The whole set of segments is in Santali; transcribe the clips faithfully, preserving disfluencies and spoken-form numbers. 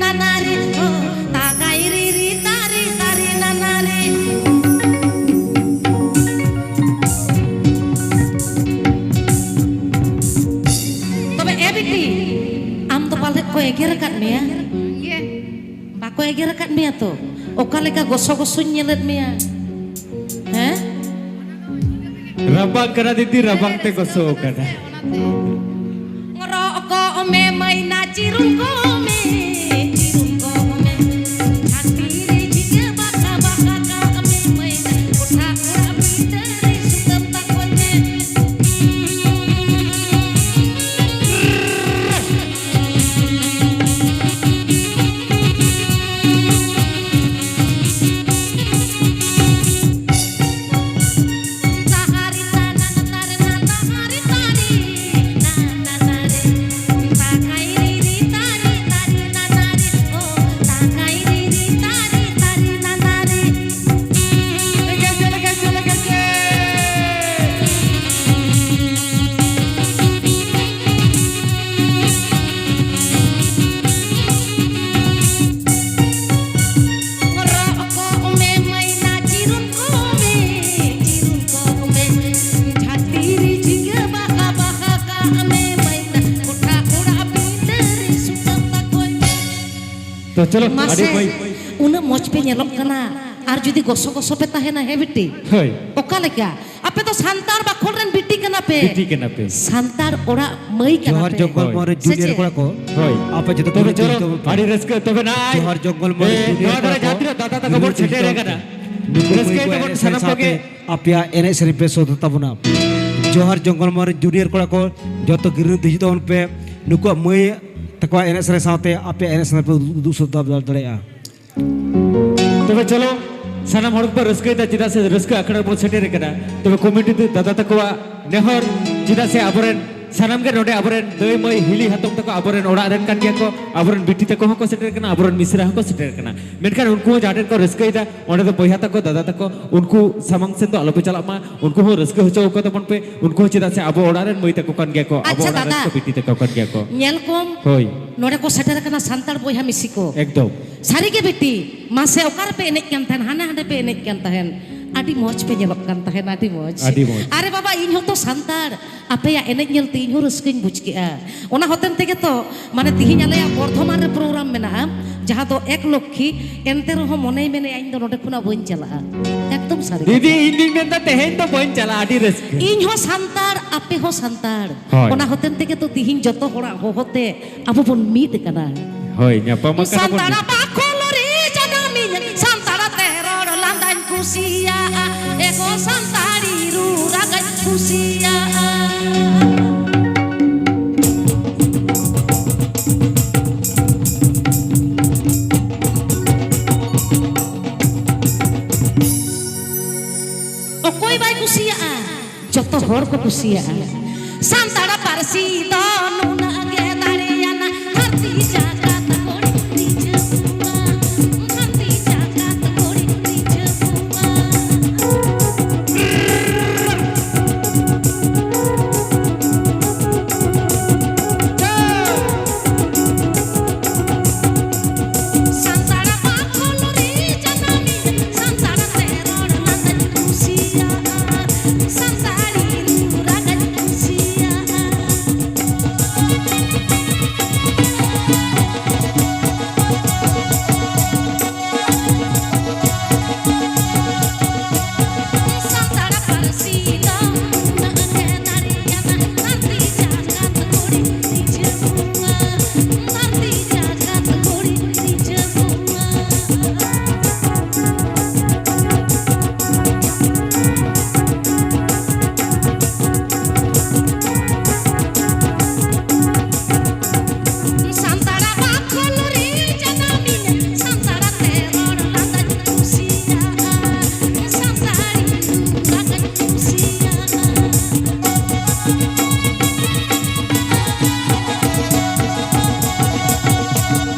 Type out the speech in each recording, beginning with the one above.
ᱱᱟᱱᱟᱨᱤ ᱦᱳ, ᱛᱟᱠᱟᱭ ᱨᱤ ᱨᱤ ᱛᱟᱨᱤ ᱛᱟᱨᱤ ᱱᱟᱱᱟᱨᱤ᱾ ᱛᱚᱵᱮ ᱮ ᱵᱤᱴᱤ, ᱟᱢ ᱫᱚ ᱯᱟᱞᱮᱫ ᱠᱚ ᱮᱜᱮᱨ ᱟᱠᱟᱫ ᱢᱮᱭᱟ? ᱵᱟᱠᱚ ᱮᱜᱮᱨ ᱟᱠᱟᱫ ᱢᱮᱭᱟ ᱛᱚ? ᱚᱠᱟ ᱞᱮᱠᱟ ᱜᱚᱥᱚ ᱜᱚᱥᱚᱧ ᱧᱮᱞᱮᱫ ᱢᱮᱭᱟ? ᱦᱮᱸ? ᱨᱟᱵᱟᱝ ᱠᱟᱱᱟ ᱫᱤᱫᱤ, ᱨᱟᱵᱟᱝ ᱛᱮ ᱜᱚᱥᱚ ᱠᱟᱱᱟ᱾ ᱨᱚᱜ ᱠᱚᱜ ᱢᱮ ᱢᱟᱹᱭᱱᱟ, ᱪᱤᱨᱩᱱ ᱠᱚᱜ ᱢᱮ, ᱪᱤᱨᱩᱱ ᱠᱚᱜ ᱢᱮ᱾ ᱡᱷᱟᱹᱱᱴᱤ ᱨᱮ ᱡᱷᱤᱸᱜᱟᱹ ᱵᱟᱠᱟ ᱵᱟᱠᱟ ᱠᱟᱜ ᱢᱮ ᱢᱟᱹᱭᱱᱟ, ᱠᱚᱴᱷᱟ ᱚᱲᱟᱜ ᱵᱷᱤᱛᱟᱹᱨ ᱨᱮ ᱥᱩᱛᱟᱹᱢ ᱛᱟᱠᱚᱭ ᱢᱮ᱾ ᱛᱚ ᱪᱚᱞᱚ, ᱢᱟᱥᱮ, ᱟᱹᱰᱤ ᱵᱷᱟᱹᱜᱤ᱾ ᱩᱱᱟᱹᱜ ᱢᱚᱡᱽ ᱯᱮ ᱧᱮᱞᱚᱜ ᱠᱟᱱᱟ, ᱟᱨ ᱡᱩᱫᱤ ᱜᱚᱥᱚ ᱜᱚᱥᱚ ᱯᱮ ᱛᱟᱦᱮᱱᱟ, ᱦᱮᱸ ᱵᱤᱴᱤ? ᱦᱳᱭ᱾ ᱚᱠᱟ ᱞᱮᱠᱟ? ᱟᱯᱮ ᱫᱚ ᱥᱟᱱᱛᱟᱲ ᱵᱟᱠᱷᱳᱞ ᱨᱮᱱ ᱵᱤᱴᱤ ᱠᱟᱱᱟ ᱯᱮ᱾ ᱵᱤᱴᱤ ᱠᱟᱱᱟ ᱯᱮ᱾ ᱥᱟᱱᱛᱟᱲ ᱚᱲᱟᱜ ᱢᱟᱹᱭ ᱠᱟᱱᱟ ᱡᱚᱦᱟᱨ ᱯᱮ᱾ ᱡᱚᱝᱜᱚᱞ ᱦᱳᱭ᱾ ᱢᱚᱦᱚᱞ ᱨᱮ ᱥᱮ ᱡᱩᱱᱤᱭᱟᱨ ᱪᱮᱫ? ᱠᱚᱲᱟ ᱠᱚ, ᱦᱳᱭ᱾ ᱟᱯᱮ ᱡᱚᱛᱚ ᱛᱚᱵᱮ ᱠᱚ ᱪᱚᱞᱚ, ᱡᱚᱛᱚ ᱯᱮ ᱟᱹᱰᱤ ᱨᱟᱹᱥᱠᱟᱹ᱾ ᱛᱚᱵᱮ ᱱᱟᱜ ᱡᱚᱦᱟᱨ ᱡᱚᱝᱜᱚᱞ ᱢᱚᱦᱚᱞ ᱨᱮ ᱮ, ᱡᱩᱱᱤᱭᱟᱨ ᱱᱚᱣᱟ ᱠᱚᱲᱟ ᱫᱷᱟᱨᱮ ᱠᱚ, ᱡᱟᱦᱟᱸ ᱛᱤᱱᱟᱹᱜ ᱫᱟᱫᱟ ᱛᱟᱠᱚ ᱵᱚᱱ ᱱᱩᱠᱩ ᱥᱮᱴᱮᱨ ᱠᱚ ᱟᱠᱟᱱᱟ, ᱱᱩᱠᱩ ᱨᱟᱹᱥᱠᱟᱹᱭ ᱢᱟᱹᱭ ᱠᱚ ᱛᱟᱵᱚᱱ ᱮᱱᱮᱡ ᱥᱟᱱᱟᱢ ᱥᱮᱨᱮᱧ ᱠᱚᱜᱮ᱾ ᱥᱟᱶᱛᱮ ᱟᱯᱮᱭᱟᱜ ᱮᱱᱮᱡ ᱥᱮᱨᱮᱧ ᱯᱮ ᱥᱚᱫᱚᱨ ᱛᱟᱵᱚᱱᱟ᱾ ᱡᱚᱦᱟᱨ ᱡᱚᱝᱜᱚᱞ ᱢᱚᱦᱚᱞ ᱨᱮ ᱡᱩᱱᱤᱭᱟᱨ ᱠᱚᱲᱟ ᱠᱚ, ᱡᱚᱛᱚ ᱜᱤᱨᱟᱹ ᱫᱤᱡᱩᱜ ᱛᱟᱵᱚᱱ ᱯᱮ᱾ ᱱᱩᱠᱩᱣᱟᱜ ᱢᱟᱹᱭ ᱛᱟᱠᱚᱣᱟᱜ ᱮᱱᱮᱡ ᱥᱮᱨᱮᱧ ᱯᱮ ᱩᱫᱩᱜ ᱥᱚᱫᱚᱨ ᱫᱟᱲᱮᱭᱟᱜᱼᱟ᱾ ᱛᱚᱵᱮ ᱪᱚᱞᱚ, ᱥᱟᱱᱟᱢ ᱦᱚᱲ ᱠᱚ ᱨᱟᱹᱥᱠᱟᱹᱭᱮᱫᱟ, ᱪᱮᱫᱟᱜ ᱥᱮ ᱨᱟᱹᱥᱠᱟᱹ ᱟᱠᱷᱲᱟ ᱨᱮᱵᱚᱱ ᱥᱮᱴᱮᱨ ᱟᱠᱟᱱᱟ᱾ ᱛᱚᱵᱮ ᱠᱚᱢᱤᱴᱤ ᱫᱟᱫᱟ ᱛᱟᱠᱚᱣᱟᱜ ᱱᱮᱦᱚᱨ, ᱪᱮᱫᱟᱜ ᱥᱮ ᱟᱵᱚᱨᱮᱱ ᱥᱟᱱᱟᱢ ᱜᱮ ᱱᱚᱰᱮ ᱟᱵᱚᱨᱮᱱ ᱫᱟᱹᱭ ᱢᱟᱹᱭ ᱦᱤᱞᱤ ᱦᱟᱛᱚᱢ ᱛᱟᱠᱚ ᱟᱵᱚᱨᱮᱱ ᱚᱲᱟᱜ ᱨᱮᱱ ᱠᱟᱱ ᱜᱮᱭᱟ ᱠᱚ, ᱟᱵᱚᱨᱮᱱ ᱵᱤᱴᱤ ᱛᱟᱠᱚ ᱦᱚᱸᱠᱚ ᱥᱮᱴᱮᱨ ᱟᱠᱟᱱᱟ, ᱟᱵᱚᱨᱮᱱ ᱢᱤᱥᱨᱟ ᱦᱚᱸᱠᱚ ᱥᱮᱴᱮᱨ ᱟᱠᱟᱱᱟ᱾ ᱢᱮᱱᱠᱷᱟᱱ ᱩᱱᱠᱩ ᱦᱚᱸ ᱡᱟᱦᱟᱸ ᱴᱷᱮᱱ ᱠᱚ ᱨᱟᱹᱥᱠᱟᱹᱭᱮᱫᱟ, ᱚᱸᱰᱮ ᱫᱚ ᱵᱚᱭᱦᱟ ᱛᱟᱠᱚ, ᱫᱟᱫᱟ ᱛᱟᱠᱚ, ᱩᱱᱠᱩ ᱥᱟᱢᱟᱝ ᱥᱮᱫ ᱫᱚ ᱟᱞᱚᱯᱮ ᱪᱟᱞᱟᱜ ᱢᱟ, ᱩᱱᱠᱩ ᱦᱚᱸ ᱨᱟᱹᱥᱠᱟᱹ ᱦᱚᱪᱚ ᱟᱠᱚ ᱛᱟᱵᱚᱱ ᱯᱮ᱾ ᱩᱱᱠᱩ ᱦᱚᱸ ᱪᱮᱫᱟᱜ ᱥᱮ ᱟᱵᱚ ᱚᱲᱟᱜ ᱨᱮᱱ ᱢᱟᱹᱭ ᱛᱟᱠᱚ ᱠᱟᱱ ᱜᱮᱭᱟ ᱠᱚ, ᱟᱵᱚ ᱟᱪᱪᱷᱟ ᱚᱲᱟᱜ ᱨᱮᱱ ᱫᱟᱫᱟ, ᱠᱚ ᱵᱤᱴᱤ ᱛᱟᱠᱚ ᱠᱟᱱ ᱜᱮᱭᱟ ᱠᱚ᱾ ᱧᱮᱞ ᱠᱚᱢ᱾ ᱦᱳᱭ᱾ ᱱᱚᱰᱮ ᱠᱚ ᱥᱮᱴᱮᱨ ᱟᱠᱟᱱᱟ ᱥᱟᱱᱛᱟᱲ ᱵᱚᱭᱦᱟ ᱢᱤᱥᱤ ᱠᱚ᱾ ᱮᱠᱫᱚᱢ᱾ ᱥᱟᱹᱨᱤ ᱜᱮ ᱵᱤᱴᱤ, ᱢᱟᱥᱮ ᱚᱠᱟ ᱨᱮᱯᱮ ᱮᱱᱮᱡ ᱠᱟᱱ ᱛᱟᱦᱮᱱ, ᱦᱟᱱᱮ ᱦᱟᱸᱰᱮ ᱯᱮ ᱮᱱᱮᱡ ᱠᱟᱱ ᱛᱟᱦᱮᱱ, ᱟᱹᱰᱤ ᱢᱚᱡᱽ ᱯᱮ ᱧᱮᱞᱚᱜ ᱠᱟᱱ ᱛᱟᱦᱮᱱ, ᱟᱹᱰᱤ ᱢᱚᱡᱽ᱾ ᱟᱹᱰᱤ ᱢᱚᱡᱽ᱾ ᱟᱨᱮ ᱵᱟᱵᱟ, ᱤᱧ ᱦᱚᱸᱛᱚ ᱥᱟᱱᱛᱟᱲ, ᱟᱯᱮᱭᱟᱜ ᱮᱱᱮᱡ ᱧᱮᱞᱛᱮ ᱤᱧ ᱦᱚᱸ ᱨᱟᱹᱥᱠᱟᱹᱧ ᱵᱩᱡᱽ ᱠᱮᱜᱼᱟ᱾ ᱚᱱᱟ ᱦᱚᱛᱮᱱ ᱛᱮᱜᱮ ᱛᱚ, ᱢᱟᱱᱮ, ᱛᱤᱦᱤᱧ ᱟᱞᱮᱭᱟᱜ ᱵᱚᱨᱫᱷᱚᱢᱟᱱ ᱨᱮ ᱯᱨᱳᱜᱨᱟᱢ ᱢᱮᱱᱟᱜᱼᱟ, ᱡᱟᱦᱟᱸ ᱫᱚ ᱮᱠ ᱞᱚᱠᱠᱷᱤ, ᱮᱱᱛᱮ ᱨᱮᱦᱚᱸ ᱢᱚᱱᱮᱭ ᱢᱮᱱᱮᱜᱼᱟ, ᱤᱧ ᱫᱚ ᱱᱚᱰᱮ ᱠᱷᱚᱱᱟᱜ ᱵᱟᱹᱧ ᱪᱟᱞᱟᱜᱼᱟ᱾ ᱮᱠᱫᱚᱢ ᱥᱟᱹᱨᱤ ᱫᱤᱫᱤ, ᱠᱟᱛᱷᱟ᱾ ᱤᱧ ᱫᱩᱧ ᱢᱮᱱᱫᱟ ᱛᱮᱦᱮᱧ ᱫᱚ ᱵᱟᱹᱧ ᱪᱟᱞᱟᱜᱼᱟ, ᱟᱹᱰᱤ ᱨᱟᱹᱥᱠᱟᱹ᱾ ᱤᱧ ᱦᱚᱸ ᱥᱟᱱᱛᱟᱲ, ᱟᱯᱮ ᱦᱚᱸ ᱥᱟᱱᱛᱟᱲ᱾ ᱦᱳᱭ᱾ ᱚᱱᱟ ᱦᱚᱛᱮᱱ ᱛᱮᱜᱮ ᱛᱚ ᱛᱤᱦᱤᱧ ᱡᱚᱛᱚ ᱦᱚᱲᱟᱜ ᱦᱚᱦᱚᱛᱮ ᱟᱵᱚ ᱵᱚᱱ ᱢᱤᱫ ᱠᱟᱱᱟ᱾ ᱦᱳᱭ, ᱧᱟᱯᱟᱢ ᱟᱠᱟᱱᱟ ᱵᱚᱱ᱾ ᱥᱟᱱᱛᱟᱲ ᱵᱟᱠᱷᱳᱞ ᱨᱮ ᱡᱟᱱᱟᱢᱤᱧ, ᱥᱟᱱᱛᱟᱲ ᱛᱮ ᱨᱚᱲ ᱞᱟᱸᱫᱟᱧ ᱠᱩᱥᱤᱭᱟᱜᱼᱟ, ᱮᱜᱳ ᱥᱟᱱᱛᱟᱲᱤ ᱨᱩ ᱨᱟᱜᱟᱧ ᱠᱩᱥᱤᱭᱟᱜᱼᱟ᱾ ᱚᱠᱚᱭ ᱵᱟᱭ ᱠᱩᱥᱤᱭᱟᱜᱼᱟ? ᱡᱚᱛᱚ ᱦᱚᱲ ᱠᱚ ᱠᱩᱥᱤᱭᱟᱜᱼᱟ᱾ ᱥᱟᱱᱛᱟᱲ ᱯᱟᱹᱨᱥᱤ ᱫᱚ ᱱᱩᱱᱟᱹᱜ ᱜᱮ ᱫᱟᱲᱮᱭᱟᱱᱟ, ᱫᱷᱟᱹᱨᱛᱤ ᱡᱟᱠᱟᱛ ᱠᱚᱨᱮ ᱨᱤᱡᱷᱟᱹᱣᱟ, ᱫᱷᱟᱹᱨᱛᱤ ᱡᱟᱠᱟᱛ ᱠᱚᱨᱮ ᱨᱤᱡᱷᱟᱹᱣᱟ᱾ ᱥᱟᱱᱛᱟᱲ ᱵᱟᱠᱷᱳᱞ ᱨᱮ ᱡᱟᱱᱟᱢᱤᱧ, ᱥᱟᱱᱛᱟᱲ ᱛᱮ ᱨᱚᱲ ᱞᱟᱸᱫᱟᱧ ᱠᱩᱥᱤᱭᱟᱜᱼᱟ, ᱥᱟᱱᱛᱟᱲᱤ ᱨᱩ ᱨᱟᱜᱟᱧ ᱠᱩᱥᱤᱭᱟᱜᱼᱟ,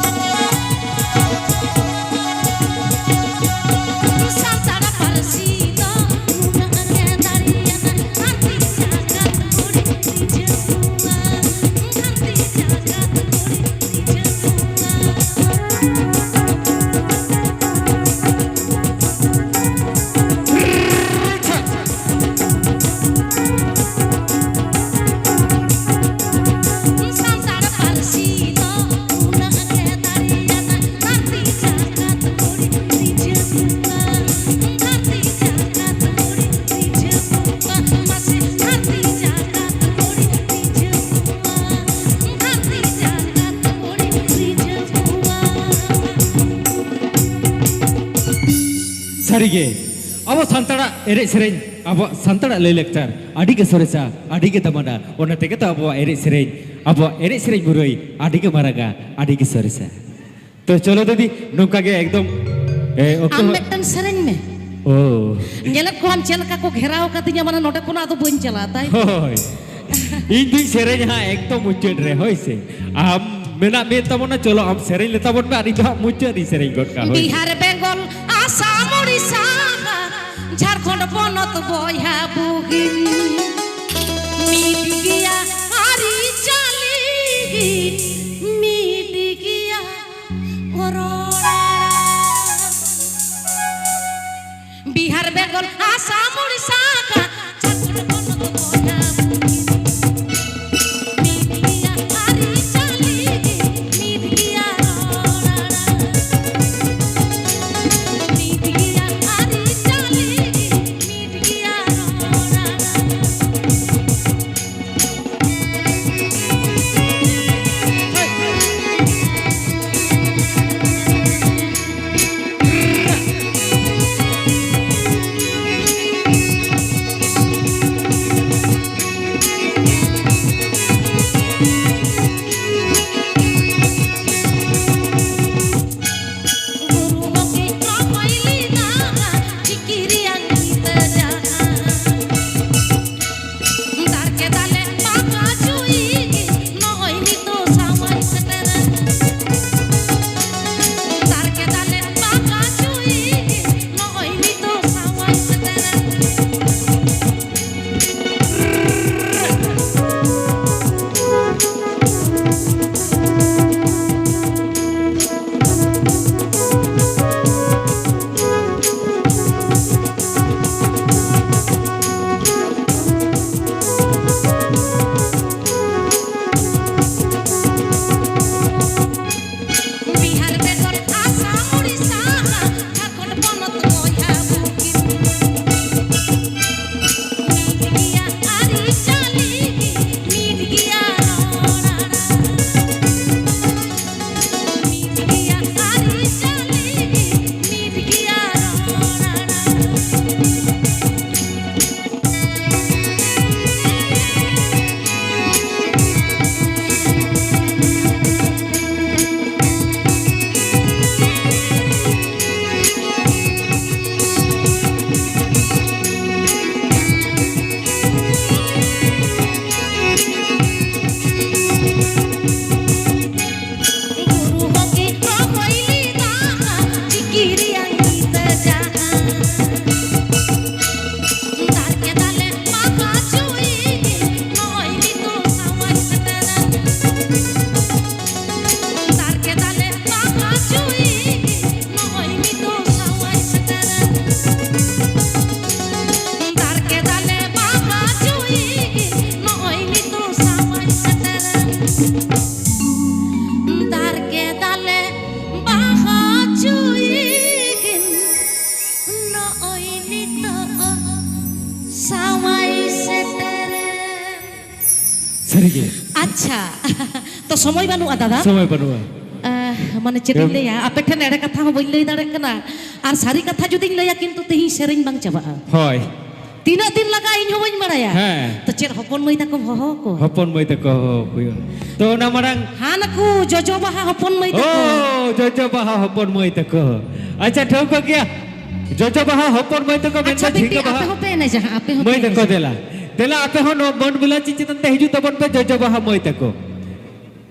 ᱥᱟᱹᱨᱤᱜᱮ, ᱟᱵᱚ ᱥᱟᱱᱛᱟᱲᱟᱜ ᱮᱱᱮᱡ ᱥᱮᱨᱮᱧ, ᱟᱵᱚᱣᱟᱜ ᱥᱟᱱᱛᱟᱲᱟᱜ ᱞᱟᱹᱭ ᱞᱟᱠᱪᱟᱨ ᱟᱹᱰᱤ ᱜᱮ ᱥᱚᱨᱮᱥᱟ, ᱟᱹᱰᱤ ᱜᱮ ᱫᱟᱢᱟᱱᱟ᱾ ᱚᱱᱟ ᱛᱮᱜᱮ ᱛᱚ ᱟᱵᱚᱣᱟᱜ ᱮᱱᱮᱡ ᱥᱮᱨᱮᱧ, ᱟᱵᱚᱣᱟᱜ ᱮᱱᱮᱡ ᱥᱮᱨᱮᱧ ᱵᱩᱨᱟᱹᱭ ᱟᱹᱰᱤ ᱜᱮ ᱢᱟᱨᱟᱝᱟ, ᱟᱹᱰᱤ ᱜᱮ ᱥᱚᱨᱮᱥᱟ᱾ ᱛᱚ ᱪᱚᱞᱚ ᱫᱤᱫᱤ, ᱱᱚᱝᱠᱟ ᱜᱮ ᱮᱠᱫᱚᱢ, ᱮ, ᱚᱠᱛᱚ ᱟᱢ ᱦᱚᱸ ᱢᱤᱫᱴᱟᱝ ᱥᱮᱨᱮᱧ ᱢᱮ᱾ ᱚ᱾ ᱧᱮᱞᱮᱫ ᱠᱚᱣᱟᱢ ᱪᱮᱫ ᱞᱮᱠᱟ ᱠᱚ ᱜᱷᱮᱨᱟᱣ ᱠᱟᱫᱤᱧᱟ, ᱢᱟᱱᱮ ᱱᱚᱰᱮ ᱠᱷᱚᱱᱟᱜ ᱟᱫᱚ ᱵᱟᱹᱧ ᱪᱟᱞᱟᱜᱼᱟ, ᱛᱟᱭ ᱛᱚ? ᱦᱳᱭ᱾ ᱤᱧ ᱫᱩᱧ ᱥᱮᱨᱮᱧᱟ ᱦᱟᱸᱜ ᱮᱠᱫᱚᱢ ᱢᱩᱪᱟᱹᱫ ᱨᱮ, ᱦᱳᱭ ᱥᱮ? ᱟᱢ ᱢᱮᱱᱟᱜ ᱢᱮ ᱛᱟᱵᱚᱱᱟ, ᱪᱚᱞᱚ ᱟᱢ ᱥᱮᱨᱮᱧ ᱞᱮ ᱛᱟᱵᱚᱱ ᱢᱮ, ᱟᱨ ᱤᱧ ᱫᱚ ᱦᱟᱸᱜ ᱢᱩᱪᱟᱹᱫ ᱨᱤᱧ ᱥᱮᱨᱮᱧ ᱜᱚᱫ ᱠᱟᱜᱼᱟ, ᱦᱳᱭ ᱥᱮ? ᱵᱤᱦᱟᱨ, ᱵᱮᱝᱜᱚᱞ, ᱟᱥᱟᱢ, ᱳᱰᱤᱥᱟ, ᱡᱷᱟᱲᱠᱷᱚᱸᱰ ᱯᱚᱱᱚᱛ ᱵᱚᱭᱦᱟ ᱵᱩᱦᱤᱱ᱾ ᱢᱤᱫ ᱜᱮᱭᱟ ᱟᱹᱨᱤᱪᱟᱹᱞᱤ, ᱢᱤᱫ ᱜᱮᱭᱟ ᱨᱚᱲ᱾ ᱵᱤᱦᱟᱨ, ᱵᱮᱝᱜᱚᱞ, ᱟᱥᱟᱢ, ᱳᱰᱤᱥᱟ, ᱡᱷᱟᱲᱠᱷᱚᱸᱰ ᱯᱚᱱᱚᱛ ᱵᱚᱭᱦᱟ ᱵᱩᱦᱤᱱ᱾ ᱢᱤᱫ ᱜᱮᱭᱟ ᱟᱹᱨᱤᱪᱟᱹᱞᱤ, ᱢᱤᱫ ᱜᱮᱭᱟ ᱨᱚᱲ ᱟᱲᱟᱝ᱾ ᱢᱤᱫ ᱜᱮᱭᱟ ᱟᱹᱨᱤᱪᱟᱹᱞᱤ, ᱢᱤᱫ ᱜᱮᱭᱟ ᱨᱚᱲ ᱟᱲᱟᱝ᱾ ᱥᱟᱹᱨᱤᱜᱮ᱾ ᱟᱪᱪᱷᱟ᱾ ᱛᱚ ᱥᱚᱢᱚᱭ ᱵᱟᱹᱱᱩᱜᱼᱟ ᱫᱟᱫᱟ᱾ ᱥᱚᱢᱚᱭ ᱵᱟᱹᱱᱩᱜᱼᱟ᱾ ᱟᱦ, ᱢᱟᱱᱮ ᱪᱮᱫ ᱤᱧ ᱞᱟᱹᱭᱟ, ᱟᱯᱮ ᱴᱷᱮᱱ ᱮᱲᱮ ᱠᱟᱛᱷᱟ ᱦᱚᱸ ᱵᱟᱹᱧ ᱞᱟᱹᱭ ᱫᱟᱲᱮᱭᱟᱜ ᱠᱟᱱᱟ᱾ ᱟᱨ ᱥᱟᱹᱨᱤ ᱠᱟᱛᱷᱟ ᱡᱩᱫᱤᱧ ᱞᱟᱹᱭᱟ, ᱠᱤᱱᱛᱩ ᱛᱮᱦᱮᱧ ᱥᱮᱨᱮᱧ ᱵᱟᱝ ᱪᱟᱵᱟᱜᱼᱟ᱾ ᱦᱳᱭ᱾ ᱛᱤᱱᱟᱹᱜ ᱫᱤᱱ ᱞᱟᱜᱟᱜᱼᱟ ᱤᱧ ᱦᱚᱸ ᱵᱟᱹᱧ ᱵᱟᱲᱟᱭᱟ᱾ ᱦᱮᱸ᱾ ᱛᱚ ᱪᱮᱫ ᱦᱚᱯᱚᱱ ᱢᱟᱹᱭ ᱛᱟᱠᱚᱢ ᱦᱚᱦᱚ ᱟᱠᱚᱣᱟ? ᱦᱚᱯᱚᱱ ᱢᱟᱹᱭ ᱛᱟᱠᱚ ᱦᱚᱦᱚ ᱟᱠᱚ ᱦᱩᱭᱩᱜᱼᱟ᱾ ᱛᱚ ᱚᱱᱟ ᱢᱟᱲᱟᱝ ᱦᱟᱱ ᱠᱚ ᱡᱚᱡᱚ ᱵᱟᱦᱟ ᱦᱚᱯᱚᱱ ᱢᱟᱹᱭ ᱛᱟᱠᱚ᱾ ᱳ, ᱡᱚᱡᱚ ᱵᱟᱦᱟ ᱦᱚᱯᱚᱱ ᱢᱟᱹᱭ ᱛᱟᱠᱚ᱾ ᱟᱪᱪᱷᱟ, ᱴᱷᱟᱹᱣᱠᱟᱹ ᱜᱮᱭᱟ᱾ ᱡᱚᱡᱚ ᱵᱟᱦᱟ ᱦᱚᱯᱚᱱ ᱢᱟᱹᱭ ᱛᱟᱠᱚ, ᱟᱪᱪᱷᱟ ᱢᱮᱱᱠᱷᱟᱱ ᱵᱤᱴᱤ, ᱡᱷᱤᱸᱜᱟᱹ ᱵᱟᱦᱟ᱾ ᱟᱯᱮ ᱦᱚᱸᱯᱮ ᱮᱱᱮᱡᱟ ᱦᱟᱸᱜ, ᱟᱯᱮ ᱦᱚᱸᱯᱮ ᱢᱟᱹᱭ ᱛᱟᱠᱚ ᱮᱱᱮᱡᱟ᱾ ᱫᱮᱞᱟ᱾ ᱫᱮᱞᱟ, ᱟᱯᱮ ᱦᱚᱸ ᱱᱚᱣᱟ ᱢᱟᱹᱱ ᱵᱤᱞᱟ ᱪᱤᱱ ᱪᱮᱛᱟᱱ ᱛᱮ ᱦᱤᱡᱩᱜ ᱛᱟᱵᱚᱱ ᱯᱮ, ᱡᱚᱡᱚ ᱵᱟᱦᱟ ᱢᱟᱹᱭ ᱛᱟᱠᱚ᱾